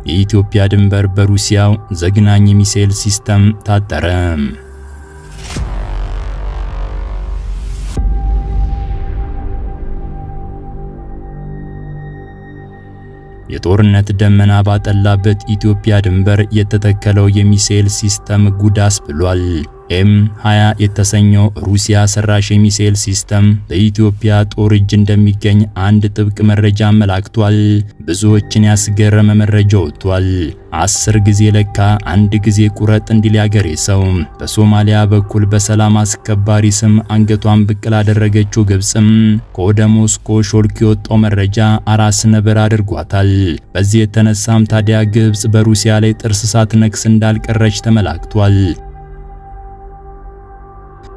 የኢትዮጵያ ድንበር በሩሲያው ዘግናኝ የሚሳኤል system ታጠረ። የጦርነት ደመና ባጠላበት ኢትዮጵያ ድንበር የተተከለው የሚሳኤል system ጉድ አስብሏል። ኤም 20 የተሰኘው ሩሲያ ሰራሽ የሚሳኤል system በኢትዮጵያ ጦር እጅ እንደሚገኝ አንድ ጥብቅ መረጃ አመላክቷል። ብዙዎችን ያስገረመ መረጃ ወጥቷል። 10 ጊዜ ለካ አንድ ጊዜ ቁረጥ እንዲል ያገሬ ሰው። በሶማሊያ በኩል በሰላም አስከባሪ ስም አንገቷን ብቅ ላደረገችው ግብጽም ከወደ ሞስኮ ሾልኮ የወጣው መረጃ አራስ ነብር አድርጓታል። በዚህ የተነሳም ታዲያ ግብጽ በሩሲያ ላይ ጥርስ ሳትነክስ እንዳልቀረች ተመላክቷል።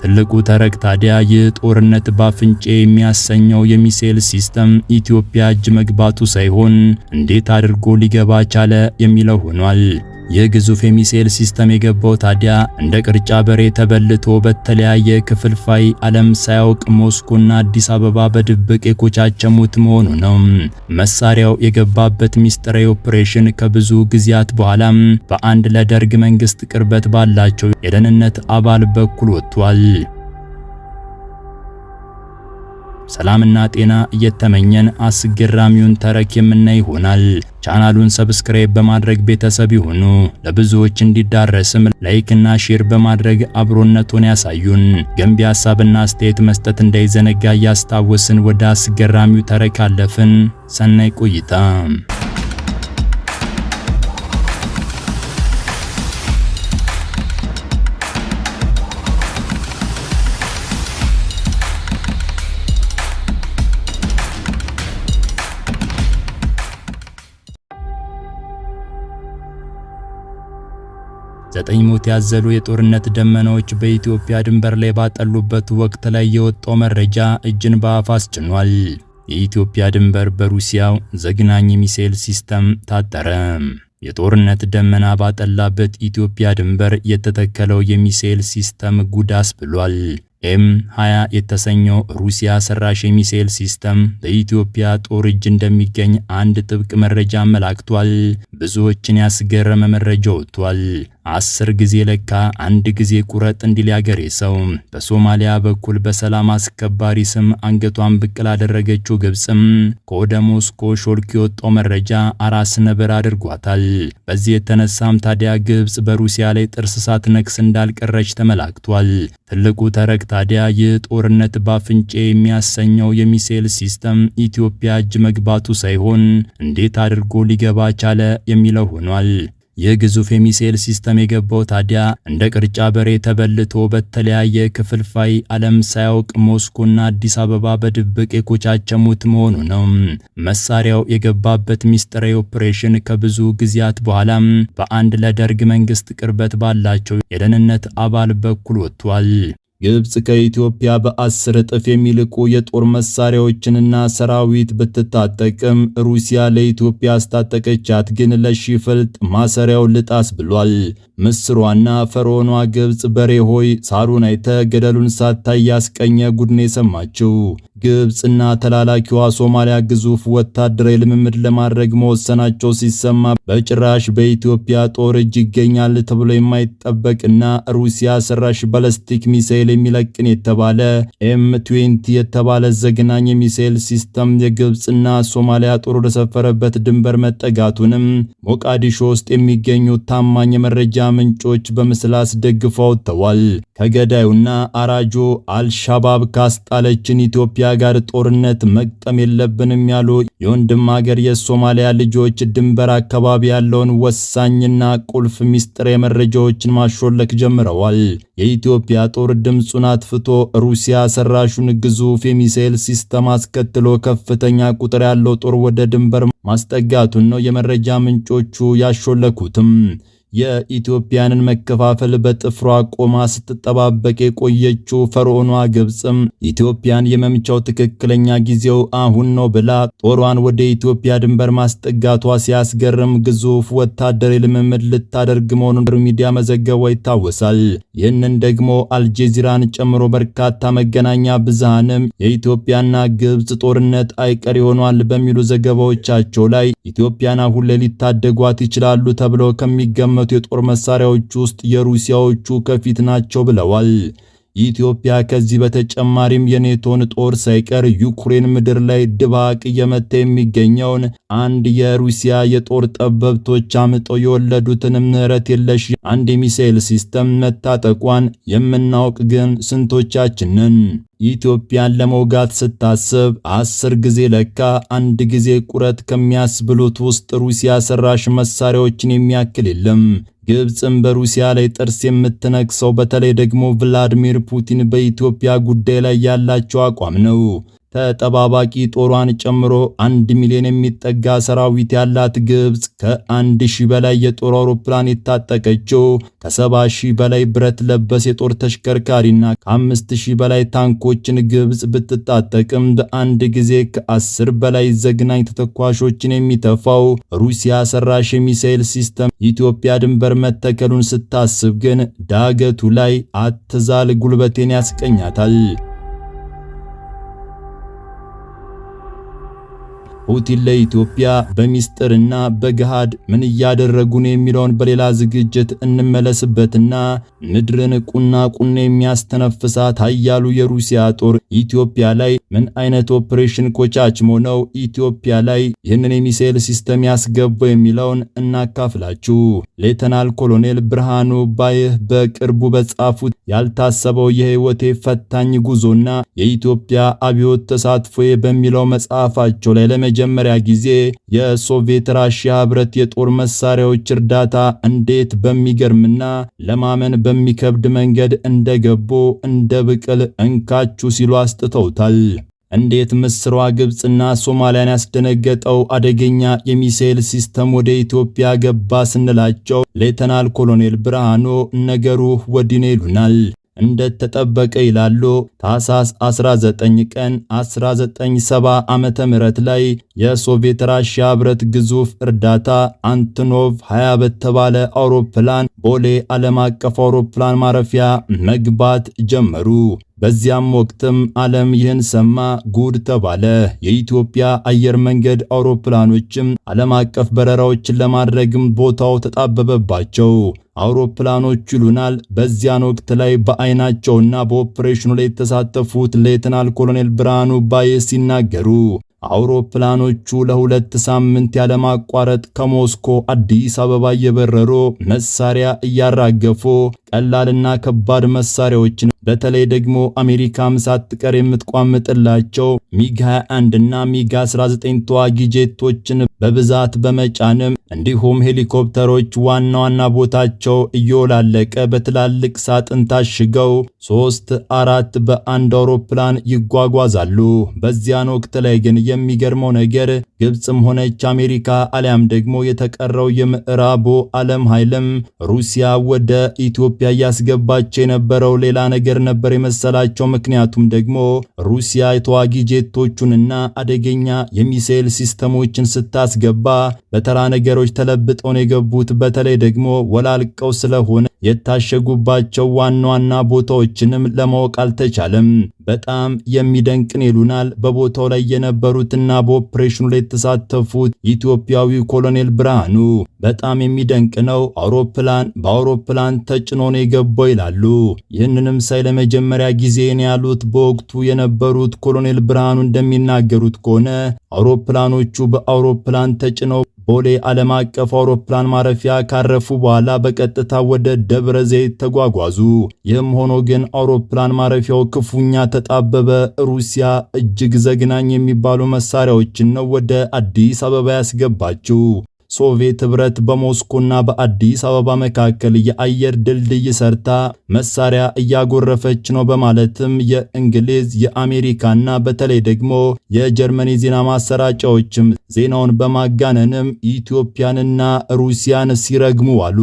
ትልቁ ተረክ ታዲያ ይህ ጦርነት ባፍንጬ የሚያሰኘው የሚሳኤል system ኢትዮጵያ እጅ መግባቱ ሳይሆን እንዴት አድርጎ ሊገባ ቻለ የሚለው ሆኗል። ይህ ግዙፍ የሚሳኤል system የገባው ታዲያ እንደ ቅርጫ በሬ ተበልቶ በተለያየ ክፍልፋይ ዓለም ሳያውቅ ሞስኮና አዲስ አበባ በድብቅ የኮቻቸሙት መሆኑ ነው። መሳሪያው የገባበት ሚስጥራዊ ኦፕሬሽን ከብዙ ጊዜያት በኋላም በአንድ ለደርግ መንግስት ቅርበት ባላቸው የደህንነት አባል በኩል ወጥቷል። ሰላምና ጤና እየተመኘን አስገራሚውን ተረክ የምናይ ይሆናል። ቻናሉን subscribe በማድረግ ቤተሰብ ይሁኑ። ለብዙዎች እንዲዳረስም like እና share በማድረግ አብሮነቱን ያሳዩን። ገንቢ ሀሳብና አስተያየት መስጠት እንዳይዘነጋ እያስታወስን ወደ አስገራሚው ተረክ አለፍን። ሰናይ ቆይታ። ዘጠኝ ሞት ያዘሉ የጦርነት ደመናዎች በኢትዮጵያ ድንበር ላይ ባጠሉበት ወቅት ላይ የወጣው መረጃ እጅን በአፍ አስጭኗል። የኢትዮጵያ ድንበር በሩሲያው ዘግናኝ የሚሳኤል system ታጠረ። የጦርነት ደመና ባጠላበት ኢትዮጵያ ድንበር የተተከለው የሚሳኤል system ጉድ አስብሏል። ኤም 20 የተሰኘው ሩሲያ ሰራሽ የሚሳኤል system በኢትዮጵያ ጦር እጅ እንደሚገኝ አንድ ጥብቅ መረጃ አመላክቷል። ብዙዎችን ያስገረመ መረጃ ወጥቷል። 10 ጊዜ ለካ አንድ ጊዜ ቁረጥ እንዲል ያገሬ ሰው። በሶማሊያ በኩል በሰላም አስከባሪ ስም አንገቷን ብቅ ላደረገችው ግብጽም ከወደ ሞስኮ ሾልኮ የወጣው መረጃ አራስ ነብር አድርጓታል። በዚህ የተነሳም ታዲያ ግብጽ በሩሲያ ላይ ጥርስ ሳትነክስ እንዳልቀረች ተመላክቷል። ትልቁ ተረክ ታዲያ ይህ ጦርነት ባፍንጬ የሚያሰኘው የሚሳኤል system ኢትዮጵያ እጅ መግባቱ ሳይሆን እንዴት አድርጎ ሊገባ ቻለ የሚለው ሆኗል። ይህ ግዙፍ የሚሳኤል system የገባው ታዲያ እንደ ቅርጫ በሬ ተበልቶ በተለያየ ክፍልፋይ ዓለም ሳያውቅ ሞስኮና አዲስ አበባ በድብቅ የኮቻቸሙት መሆኑ ነው። መሳሪያው የገባበት ሚስጥራዊ ኦፕሬሽን ከብዙ ጊዜያት በኋላም በአንድ ለደርግ መንግስት ቅርበት ባላቸው የደህንነት አባል በኩል ወጥቷል። ግብጽ ከኢትዮጵያ በ10 እጥፍ የሚልቁ የጦር መሳሪያዎችንና ሰራዊት ብትታጠቅም ሩሲያ ለኢትዮጵያ አስታጠቀቻት ግን ለሺህ ፍልጥ ማሰሪያው ልጣስ ብሏል። ምስሯና ፈርዖኗ ግብጽ በሬ ሆይ ሳሩን አይተ ገደሉን ሳታይ ያስቀኘ ጉድኔ የሰማችው። ግብጽና ተላላኪዋ ሶማሊያ ግዙፍ ወታደራዊ ልምምድ ለማድረግ መወሰናቸው ሲሰማ በጭራሽ በኢትዮጵያ ጦር እጅ ይገኛል ተብሎ የማይጠበቅና ሩሲያ ሰራሽ ባለስቲክ ሚሳኤል የሚለቅን የተባለ ኤም 20 የተባለ ዘግናኝ የሚሳኤል system የግብጽና ሶማሊያ ጦር ወደሰፈረበት ድንበር መጠጋቱንም ሞቃዲሾ ውስጥ የሚገኙ ታማኝ የመረጃ ምንጮች በምስል አስደግፈው አውጥተዋል። ከገዳዩና አራጆ አልሻባብ ካስጣለችን ኢትዮጵያ ጋር ጦርነት መግጠም የለብንም ያሉ የወንድም ሀገር የሶማሊያ ልጆች ድንበር አካባቢ ያለውን ወሳኝና ቁልፍ ሚስጥር የመረጃዎችን ማሾለክ ጀምረዋል። የኢትዮጵያ ጦር ድምፁን አጥፍቶ ሩሲያ ሰራሹን ግዙፍ የሚሳኤል system አስከትሎ ከፍተኛ ቁጥር ያለው ጦር ወደ ድንበር ማስጠጋቱን ነው የመረጃ ምንጮቹ ያሾለኩትም። የኢትዮጵያንን መከፋፈል በጥፍሯ ቆማ ስትጠባበቅ የቆየችው ፈርዖኗ ግብፅም ኢትዮጵያን የመምቻው ትክክለኛ ጊዜው አሁን ነው ብላ ጦሯን ወደ ኢትዮጵያ ድንበር ማስጠጋቷ ሲያስገርም ግዙፍ ወታደራዊ ልምምድ ልታደርግ መሆኑን ሚዲያ መዘገቧ ይታወሳል። ይህንን ደግሞ አልጄዚራን ጨምሮ በርካታ መገናኛ ብዙሃንም የኢትዮጵያና ግብፅ ጦርነት አይቀር ይሆኗል በሚሉ ዘገባዎቻቸው ላይ ኢትዮጵያን አሁን ላይ ሊታደጓት ይችላሉ ተብለው ከሚገመቱ የጦር መሳሪያዎች ውስጥ የሩሲያዎቹ ከፊት ናቸው ብለዋል። ኢትዮጵያ ከዚህ በተጨማሪም የኔቶን ጦር ሳይቀር ዩክሬን ምድር ላይ ድባቅ እየመታ የሚገኘውን አንድ የሩሲያ የጦር ጠበብቶች አምጠው የወለዱትን ምህረት የለሽ አንድ የሚሳኤል system መታጠቋን የምናውቅ ግን ስንቶቻችን ነን? ኢትዮጵያን ለመውጋት ስታስብ 10 ጊዜ ለካ አንድ ጊዜ ቁረጥ ከሚያስብሉት ውስጥ ሩሲያ ሰራሽ መሳሪያዎችን የሚያክል የለም። ግብፅም በሩሲያ ላይ ጥርስ የምትነክሰው በተለይ ደግሞ ቭላድሚር ፑቲን በኢትዮጵያ ጉዳይ ላይ ያላቸው አቋም ነው። ተጠባባቂ ጦሯን ጨምሮ 1 ሚሊዮን የሚጠጋ ሰራዊት ያላት ግብፅ ከ1000 በላይ የጦር አውሮፕላን የታጠቀችው፣ ከ70,000 በላይ ብረት ለበስ የጦር ተሽከርካሪና ከ5000 በላይ ታንኮችን ግብፅ ብትታጠቅም በአንድ ጊዜ ከ10 በላይ ዘግናኝ ተተኳሾችን የሚተፋው ሩሲያ ሰራሽ የሚሳኤል system ኢትዮጵያ ድንበር መተከሉን ስታስብ ግን ዳገቱ ላይ አትዛል ጉልበቴን ያስቀኛታል። ፑቲን ለኢትዮጵያ በሚስጥርና በገሃድ ምን እያደረጉ ነው የሚለውን በሌላ ዝግጅት እንመለስበትና ምድርን ቁና ቁና የሚያስተነፍሳት ኃያሉ የሩሲያ ጦር ኢትዮጵያ ላይ ምን አይነት ኦፕሬሽን ኮቻችሞ ነው ኢትዮጵያ ላይ ይህንን የሚሳኤል system ያስገባው የሚለውን እናካፍላችሁ። ሌተናል ኮሎኔል ብርሃኑ ባይህ በቅርቡ በጻፉት ያልታሰበው የህይወቴ ፈታኝ ጉዞና የኢትዮጵያ አብዮት ተሳትፎዬ በሚለው መጽሐፋቸው ላይ ለመጀመሪያ ጊዜ የሶቪየት ራሽያ ህብረት የጦር መሳሪያዎች እርዳታ እንዴት በሚገርምና ለማመን በሚከብድ መንገድ እንደገቡ እንደ ብቅል እንካችሁ ሲሉ አስጥተውታል። እንዴት ምስሯ ግብፅና ሶማሊያን ያስደነገጠው አደገኛ የሚሳኤል system ወደ ኢትዮጵያ ገባ ስንላቸው ሌተናል ኮሎኔል ብርሃኑ ነገሩ ወዲህ ነው ይሉናል። እንደተጠበቀ ይላሉ፣ ታህሳስ 19 ቀን 1970 ዓመተ ምህረት ላይ የሶቪየት ራሽያ ህብረት ግዙፍ እርዳታ አንቶኖቭ 20 በተባለ አውሮፕላን ቦሌ ዓለም አቀፍ አውሮፕላን ማረፊያ መግባት ጀመሩ። በዚያም ወቅትም ዓለም ይህን ሰማ፣ ጉድ ተባለ። የኢትዮጵያ አየር መንገድ አውሮፕላኖችም ዓለም አቀፍ በረራዎችን ለማድረግም ቦታው ተጣበበባቸው። አውሮፕላኖቹ ይሉናል በዚያን ወቅት ላይ በአይናቸውና በኦፕሬሽኑ ላይ የተሳተፉት ሌተናል ኮሎኔል ብርሃኑ ባዬ ሲናገሩ፣ አውሮፕላኖቹ ለ2 ሳምንት ያለማቋረጥ ከሞስኮ አዲስ አበባ እየበረሩ መሳሪያ እያራገፉ ቀላልና ከባድ መሳሪያዎችን በተለይ ደግሞ አሜሪካም ሳትቀር የምትቋምጥላቸው ሚግ 21 እና ሚግ 19 ተዋጊ ጄቶችን በብዛት በመጫንም እንዲሁም ሄሊኮፕተሮች ዋና ዋና ቦታቸው እየወላለቀ በትላልቅ ሳጥን ታሽገው 3 4 በአንድ አውሮፕላን ይጓጓዛሉ። በዚያን ወቅት ላይ ግን የሚገርመው ነገር ግብፅም ሆነች አሜሪካ አሊያም ደግሞ የተቀረው የምዕራቡ ዓለም ኃይልም ሩሲያ ወደ ኢትዮጵያ እያስገባች የነበረው ሌላ ነገር ነበር የመሰላቸው። ምክንያቱም ደግሞ ሩሲያ የተዋጊ ጄቶቹንና አደገኛ የሚሳኤል ሲስተሞችን ስታስገባ በተራ ነገሮች ተለብጠው ነው የገቡት። በተለይ ደግሞ ወላልቀው ስለሆነ የታሸጉባቸው ዋና ዋና ቦታዎችንም ለማወቅ አልተቻለም። በጣም የሚደንቅን ይሉናል በቦታው ላይ የነበሩትና በኦፕሬሽኑ ላይ የተሳተፉት ኢትዮጵያዊ ኮሎኔል ብርሃኑ። በጣም የሚደንቅ ነው፣ አውሮፕላን በአውሮፕላን ተጭኖ ነው የገባው ይላሉ። ይህንንም ሳይ ለመጀመሪያ ጊዜ ነው ያሉት በወቅቱ የነበሩት ኮሎኔል ብርሃኑ እንደሚናገሩት ከሆነ አውሮፕላኖቹ በአውሮፕላን ተጭነው ቦሌ ዓለም አቀፍ አውሮፕላን ማረፊያ ካረፉ በኋላ በቀጥታ ወደ ደብረ ዘይት ተጓጓዙ። ይህም ሆኖ ግን አውሮፕላን ማረፊያው ክፉኛ ተጣበበ። ሩሲያ እጅግ ዘግናኝ የሚባሉ መሳሪያዎችን ነው ወደ አዲስ አበባ ያስገባችው። ሶቪየት ኅብረት በሞስኮና በአዲስ አበባ መካከል የአየር ድልድይ ሰርታ መሳሪያ እያጎረፈች ነው በማለትም የእንግሊዝ፣ የአሜሪካና በተለይ ደግሞ የጀርመን የዜና ማሰራጫዎችም ዜናውን በማጋነንም ኢትዮጵያንና ሩሲያን ሲረግሙ አሉ።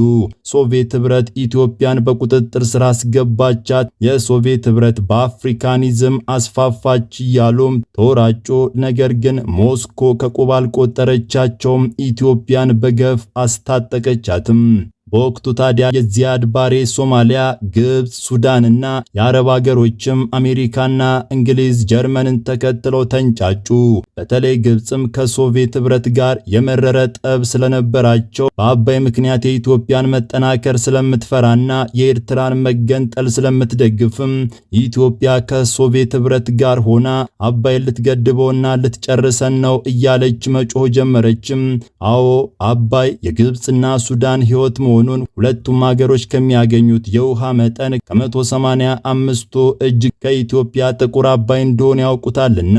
ሶቪየት ኅብረት ኢትዮጵያን በቁጥጥር ስር አስገባቻት፣ የሶቪየት ኅብረት በአፍሪካኒዝም አስፋፋች እያሉም ተወራጩ። ነገር ግን ሞስኮ ከቁብ አልቆጠረቻቸውም፣ ኢትዮጵያን በገፍ አስታጠቀቻትም። በወቅቱ ታዲያ የዚያድ ባሬ ሶማሊያ፣ ግብፅ፣ ሱዳንና የአረብ ሀገሮችም አሜሪካና እንግሊዝ፣ ጀርመንን ተከትለው ተንጫጩ። በተለይ ግብፅም ከሶቪየት ኅብረት ጋር የመረረ ጠብ ስለነበራቸው በአባይ ምክንያት የኢትዮጵያን መጠናከር ስለምትፈራና የኤርትራን መገንጠል ስለምትደግፍም ኢትዮጵያ ከሶቪየት ኅብረት ጋር ሆና አባይን ልትገድበውና ልትጨርሰን ነው እያለች መጮህ ጀመረችም። አዎ፣ አባይ የግብፅና ሱዳን ሕይወት መሆኑን ሁለቱም ሀገሮች ከሚያገኙት የውሃ መጠን ከ185ቱ እጅ ከኢትዮጵያ ጥቁር አባይ እንደሆነ ያውቁታልና፣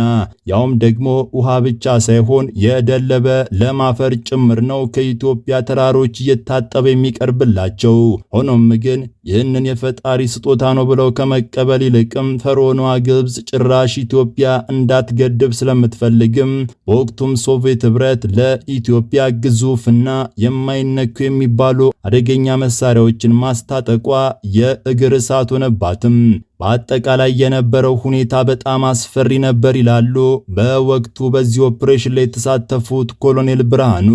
ያውም ደግሞ ውሃ ብቻ ሳይሆን የደለበ ለም አፈር ጭምር ነው ከኢትዮጵያ ተራሮች እየታጠበ የሚቀርብላቸው። ሆኖም ግን ይህንን የፈጣሪ ስጦታ ነው ብለው ከመቀበል ይልቅም ፈርዖኗ ግብፅ ጭራሽ ኢትዮጵያ እንዳትገድብ ስለምትፈልግም በወቅቱም ሶቪየት ኅብረት ለኢትዮጵያ ግዙፍና የማይነኩ የሚባሉ አደገኛ መሳሪያዎችን ማስታጠቋ የእግር እሳት ሆነባትም። በአጠቃላይ የነበረው ሁኔታ በጣም አስፈሪ ነበር ይላሉ በወቅቱ በዚህ ኦፕሬሽን ላይ የተሳተፉት ኮሎኔል ብርሃኑ።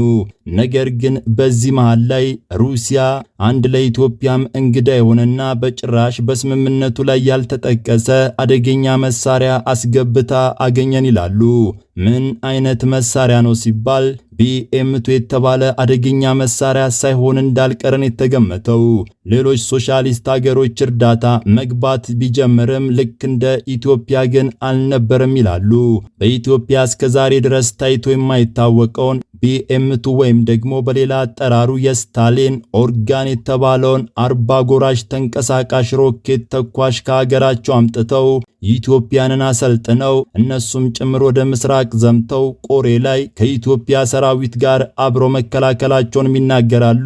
ነገር ግን በዚህ መሃል ላይ ሩሲያ አንድ ለኢትዮጵያም እንግዳ የሆነና በጭራሽ በስምምነቱ ላይ ያልተጠቀሰ አደገኛ መሳሪያ አስገብታ አገኘን ይላሉ። ምን አይነት መሳሪያ ነው ሲባል BM-2 የተባለ አደገኛ መሳሪያ ሳይሆን እንዳልቀረን የተገመተው። ሌሎች ሶሻሊስት ሀገሮች እርዳታ መግባት ቢጀምርም ልክ እንደ ኢትዮጵያ ግን አልነበረም ይላሉ። በኢትዮጵያ እስከዛሬ ድረስ ታይቶ የማይታወቀውን BM-2 ወይም ደግሞ በሌላ አጠራሩ የስታሊን ኦርጋን የተባለውን 40 ጎራሽ ተንቀሳቃሽ ሮኬት ተኳሽ ከሀገራቸው አምጥተው ኢትዮጵያንን አሰልጥነው እነሱም ጭምር ወደ ምስራቅ ዘምተው ቆሬ ላይ ከኢትዮጵያ ሰራዊት ጋር አብረው መከላከላቸውን ይናገራሉ።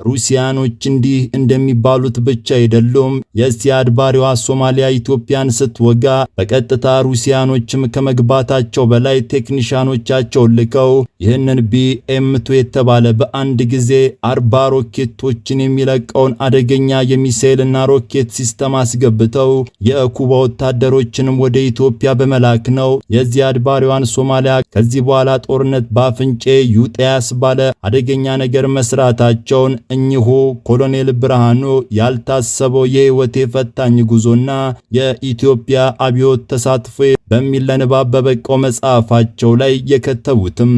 ሩሲያኖች እንዲህ እንደሚባሉት ብቻ አይደሉም። የዚያድ ባሬዋ ሶማሊያ ኢትዮጵያን ስትወጋ በቀጥታ ሩሲያኖችም ከመግባታቸው በላይ ቴክኒሻኖቻቸውን ልከው ይህንን BM-2 የተባለ በአንድ ጊዜ 40 ሮኬቶችን የሚለቀውን አደገኛ የሚሳኤልና ሮኬት system አስገብተው የኩባ ወታደሮችንም ወደ ኢትዮጵያ በመላክ ነው የዚያድ ባሬዋን ሶማሊያ ከዚህ በኋላ ጦርነት ባፍንጬ ዩጤያስ ባለ አደገኛ ነገር መስራታቸውን እኚሁ ኮሎኔል ብርሃኑ ያልታሰበው የህይወቴ ፈታኝ ጉዞና የኢትዮጵያ አብዮት ተሳትፎ በሚል ለንባብ በበቃው መጽሐፋቸው ላይ የከተቡትም።